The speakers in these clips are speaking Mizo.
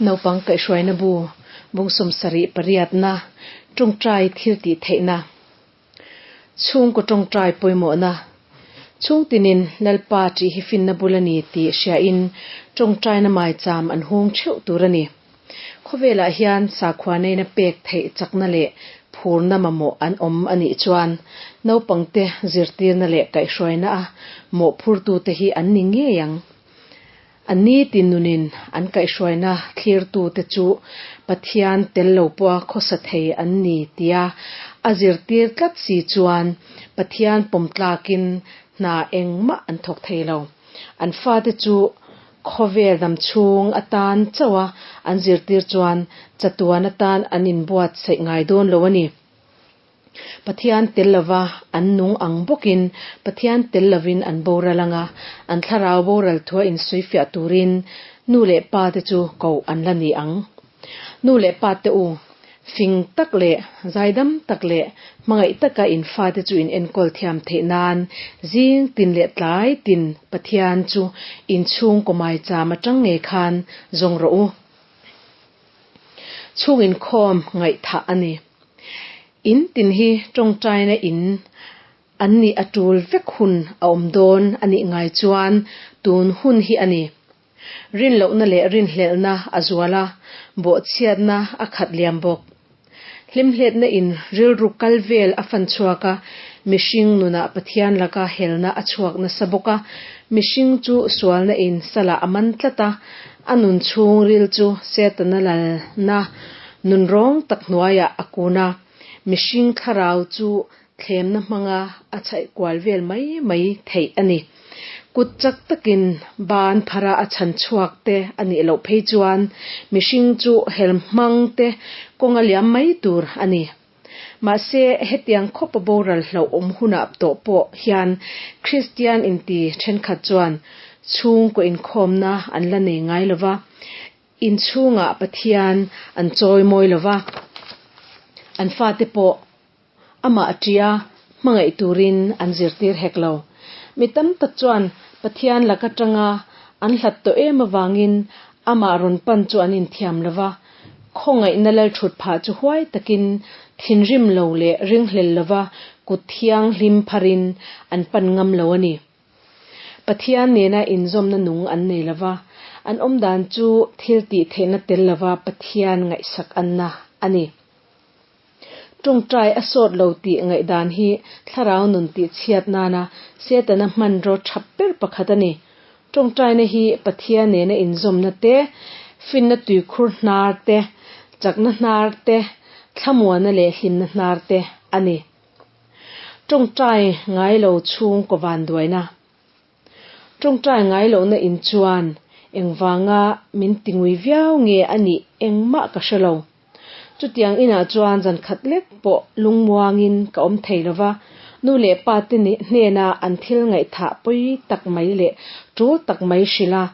Naupang kaihhruaina bu, bung 78na, tawngtai thil tih theihna. Chhungkaw tawngtai pawimawhna. Chhung tinin Lalpa tih hi finna bul a ni tih hriain tawngtaina maicham an hung theuh tur a ni. Khawvelah hian sakhua neina pek theih chakna leh phurna mamawh an awm a nih chuan naupangte zirtirna leh kaihhruaina a mawhphurtute hi an ni ngei ang. An ni ti nunin an kaihhruaina thlirtute chu Pathian tel lo pawha khawsa thei an ni tia a zirtir tlat si chuan Pathian pawm tlakin hna engmah an thawk thei lo. An fate chu khawvel dam chhung atan chauha an zirtir chuan chatuan atan an inbuatsaih ngai dawn lo a ni. Pathian tel lova an nung ang bawkin Pathian tel lovin an boral anga, an thlarau boral thua insawifiah turin nu leh pa te chu koh an la ni ang. Nu leh pa te u, fing tak leh zaidam tak leh hmangaih taka in fate chu in enkawl thiam theih nan zing tin leh tlai tin Pathian chu in chhungkaw maicham atang ngei khan zawng rawh u. Chhung inkhawm ngaihthah a ni. In tin hi tawngtaina in an nih a tul vek hun a awm dawn a nih ngai chuan tun hun hi a ni. Rinlohna leh rinhlelhna a zual a, bawhchhiatna a khat liam bawk. Hlimhletna in rilru kal vel a fan chhuak a, mihring nunah Pathian laka helna a chhuak nasa bawk a, mihring chu sualna in salah a man tlat a, a nun chhungril chu Setana lalna nunrawng tak hnuaiah a kun a, mihring thlarau chu thlemna hmanga a chhaih kual vel mai mai theih a ni. Kut chak takin ban phara a chhan chhuak te a nih loh phei chuan mihring chu hel hmang te kawng a liam mai tur a ni. Mahse, hetiang khawpa boral hlauhawm hunah tawh pawh hian Kristian inti thenkhat chuan chhungkaw inkhawmna an la nei ngai lo va, inchhungah Pathian an chawi mawi lo va, an fate pawh Amah ṭia hmangaih turin an zirtir hek lo. Mi tam tak chuan Pathian lak aṭanga an hlat tawh em avangin amah rawn pan chu an inthiam lo va, khawngaihna lalṭhut phah chu huai takin thinrim lo leh ringhlel lova kut thianghlim pharin an pan ngam lo a ni. Pathian nena inzawmna nung an nei lo va, an awmdan chu thil tih theihna tel lova Pathian ngaihsak anna a ni. Tawngtai a sawt lo tih ngaihdan hi thlarau nun tih chhiat nana Setana hmanraw thap ber pakhat a ni. Tawngtaina hi Pathian nena inzawmna te, finna tuikhur hnar te, chakna hnar te, thlamuana leh hlimna hnar te a ni. Tawngtai ngai lo chhungkaw vanduaina. Tawngtai ngai lohna in chuan engvanga min ti ngui viau nge a nih engmah ka hre lo. Chutiang inah chuan zan khat lek pawh lungmuangin ka awm thei lo va, nu leh pa te hnena an thil ngaihthah pawi tak mai leh tul tak mai hrilh a,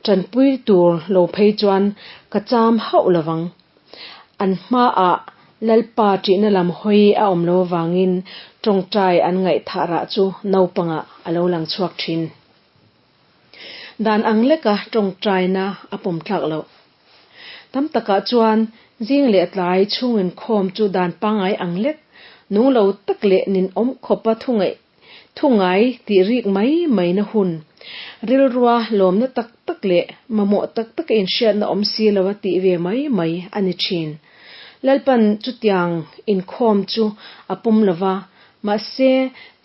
tanpui tur lo phei chuan ka cham hauh lo vang. An hmaah Lalpa ṭihna lam hawi a awm lo avangin tawngtai an ngaihthah rah chu naupangah a lo lang chhuak ṭhin. Dan ang leka tawngtaina a pawm tlak loh. Tam takah chuan zing leh tlai chhunginkhawm chu dan pangngai ang lek, nung lo tak leh ninawm khawpa thungaih Thu ngai tih rik mai mai na hun. Rilrua lawmna tak tak leh mamawh tak taka inhriatna awm si lo a tih ve mai mai a ni thin. Lalpan chutiang inkhawm chu a pawm lo va, mahse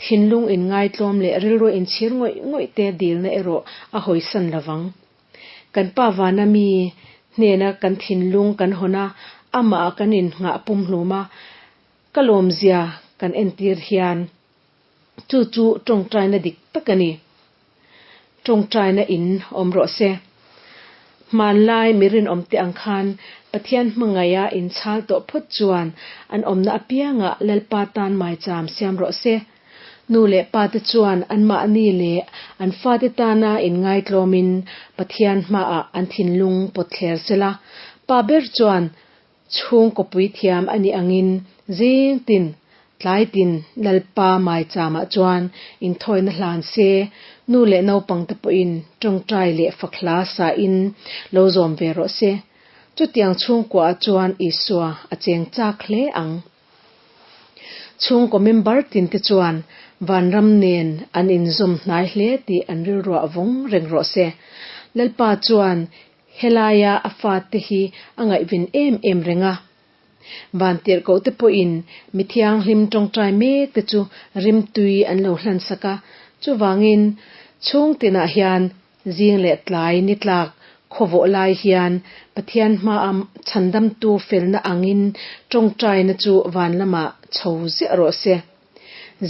thinlung inngaitlawm leh rilrua inchhir ngawih ngawih te dilna erawh a hawisan lo vang. Kan Pa vana mi hnena kan thinlung kan hawn a, amah kan innghah pumhlum a, Ka lawmzia kan entir hian chu chu tawngtaina dik tak a ni. Tawngtaina in awm rawh se. Hmanlai mi rinawmte ang khan Pathian hmangaia inchhal tawh phawt chuan an awmna apiangah Lalpa tan maicham siam rawh se. Nu leh pate chuan anmahni leh an fate tana inngaitlawmin Pathian hmaah an thinlung pawtthler sela. Pa ber chuan Chhungkaw puithiam a nih angin zing tin, tlai tin Lalpa maicham-ah chuan inthawina hlan se, nu leh naupangte pawhin tawngtai leh fak hla sain lo zawm ve rawh se. Chutiang chhungkuaah chuan Isua a cheng chak hle ang. Chhungkaw member tinte chuan vanram nen an inzawm hnai hle tih an rilruah vawng reng rawh se. Lalpa chuan helaia a fate hi a ngaihven em em reng a. Vantirhkohte pawhin mi thianghlim tawngtai mekte chu rimtui an lo hlansak a, chuvangin chhung tinah hian Zing leh tlai ni tlak khawvawh lai hian Pathian hmaa chhandamtu felna angin tawngtaina chu van lamah chho ziah rawh se.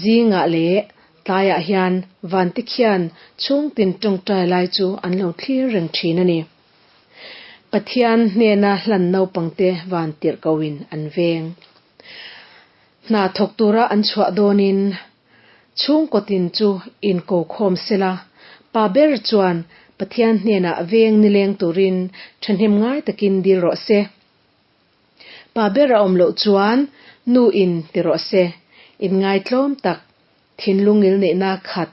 Zingah leh tlaiah hian vante khian chhungtin tawngtai lai chu an lo thlir reng thin a ni. Pathian hnena hlan naupangte van tirhkohin an veng. Hna thawk tura an chhuah dawnin Chhungkaw tin chu inko khawm sela, pa ber chuan Pathian hnenah veng nileng turin thahnem ngai takin dil rawh se. Pa ber a awm loh chuan nu in ti rawh se. Inngaitlawm tak, thinlung ngilneihna khat,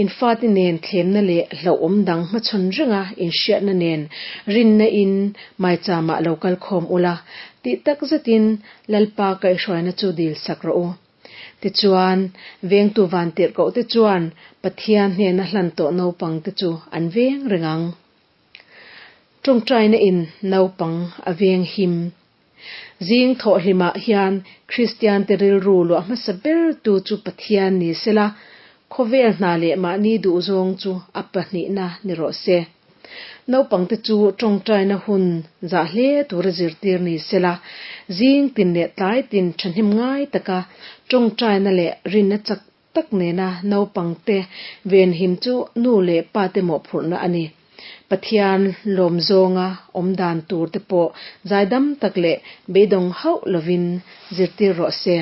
infate nen thlemna leh hlauhawm dang hmachhawn renga inhriatna nen rinna in maicham ah lo kal khawm ula, tih tak zetin Lalpa kaihhruaina chu dil sak rawh u. Tichuan, vengtu vantirhkohte chuan Pathian hnena hlan tawh naupangte chu an veng reng ang. Tawngtaina in naupang a veng him. Zing thawhhlimah hian Kristiante rilru luah hmasa bertu chu Pathian ni sela, khawvel hna leh mahni duhzawng chu a pahnihna ni rawh se. Naupangte chu tawngtaina hun zah hle tura zirtir ni sela, zing tin leh tlai tin thahnem ngai taka tawngtaina leh rinna chak tak nena naupangte venhim chu nu leh pate mawhphurhna a ni. Pathian lawm zawnga awm dan tur te pawh zaidam tak leh beidawng hauh lovin zirtir rawh se.